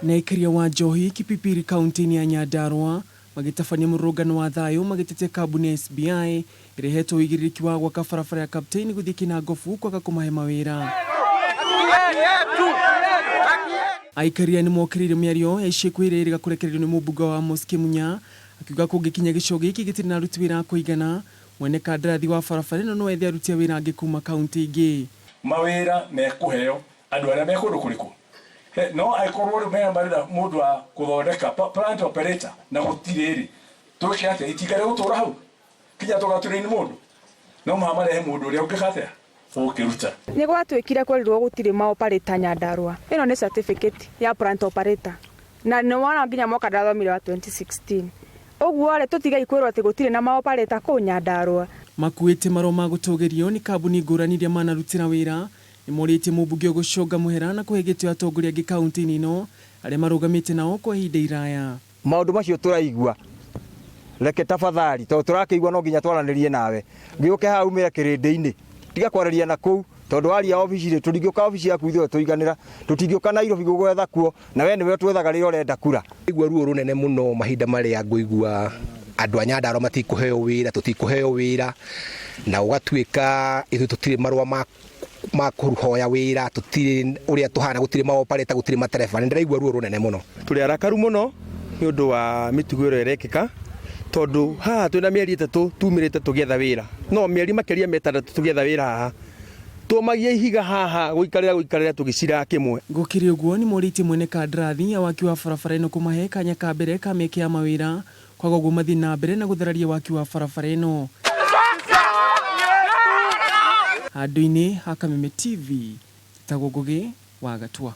Na aikaria wa njohi Kipipiri kauntĩ-inĩ ya Nyandarua magĩtabania mũrũrũngano wa thayũ magĩtetia kambuni ya SBI ĩrĩa ĩhetwo ũigĩrĩrĩki wa gwaka barabara ya Kaptein gũthiĩ Kinangofu kwaga kũmahe mawĩra. Aikaria nĩ mokĩrĩire mĩario ya ica ikuhĩ ĩrĩa ĩrĩga kũrekererio nĩ mũmbunge wa Amos Kĩmunya akiuga kũngĩkinya gĩcigo gĩkĩ gĩtirĩ na aruti wĩra a kũigana, mwene kandarathi wa barabara ĩno no ethe aruti a wĩra angĩ kuma kauntĩ ingĩ. Mawĩra mekũheo andũ arĩa me kũndũ kũrĩkũ? No angĩkorwo rĩu mena marenda mũndũ wa kũthondeka plant operator na gũtirĩ rĩ, twĩke atĩa? Itinga rĩgũtũra hau kinya tũga train mũndũ? No mũhaka marehe mũndũ ũrĩa ũngĩka atĩa? Ũngĩruta. Nĩ gwatuĩkire kwerirwo gũtirĩ ma operator Nyandarua. Ĩno nĩ certificate ya plant operator na nĩ wona nginya mwaka ndathomire wa 2016. Ũguo rĩ tũtigei kwĩrwo atĩ gũtirĩ na ma operator kũu Nyandarua. Makuĩte marũa ma gũtũgĩrio nĩ kambuni ngũrani iria manarutĩra wĩra. Nĩmorĩtie mũmbunge ũyũ gũcũnga mũhera na kũhe gĩtĩo atongoria angĩ kauntĩ-inĩ ĩno arĩa marũgamĩte nao kwa ihinda iraya. Maũndũ macio tũraigua reke tafadhali tondũ tũrakĩigua no nginya twaranĩrie nawe gĩũke haha umĩre kĩrĩndĩ-inĩ tiga kwarĩria na kũu tondũ waria obici rĩ tũtingĩũka obici yaku ithuĩ tũiganĩra tũtingĩũka Nairobi gũgwetha kuo na we nĩwe ũtwethaga rĩrĩa ũrenda kura. Ndaigua ruo rũnene mũno mahinda marĩa ngũigua andũ a Nyandarua matikũheo wĩra, tũtikũheo wĩra, na gũgatuĩka ithuĩ tũtirĩ marũa ma ma kũhoya wĩra, tũtirĩ ũrĩa tũhana, gũtirĩ ma operator, gũtirĩ matereba. Nĩ ndĩraigua ruo rũnene mũno. Tũrĩ arakaru mũno nĩ ũndũ wa mĩtugo ĩrĩa ĩrekĩka tondũ haha twĩna mĩeri ĩtatũ tumĩrĩte tũgĩetha wĩra, no mĩeri makĩria ma ĩtandatũ tũgĩetha wĩra haha. Tũmagia ihiga haha gũikarĩra gũikarĩra tũgĩcira kĩmwe. Gũkĩrĩ ũguo, nĩmorĩtie mwene kandarathi ya waki wa barabara ĩno kũmahe kanya ka mbere ka mĩeke ya mawĩra, kwaga ũguo mathiĩ na mbere na gũthararia waki wa barabara ĩno. Handũ-inĩ ha Kameme TV, Njĩtagwo Ngũgĩ wa Gatua.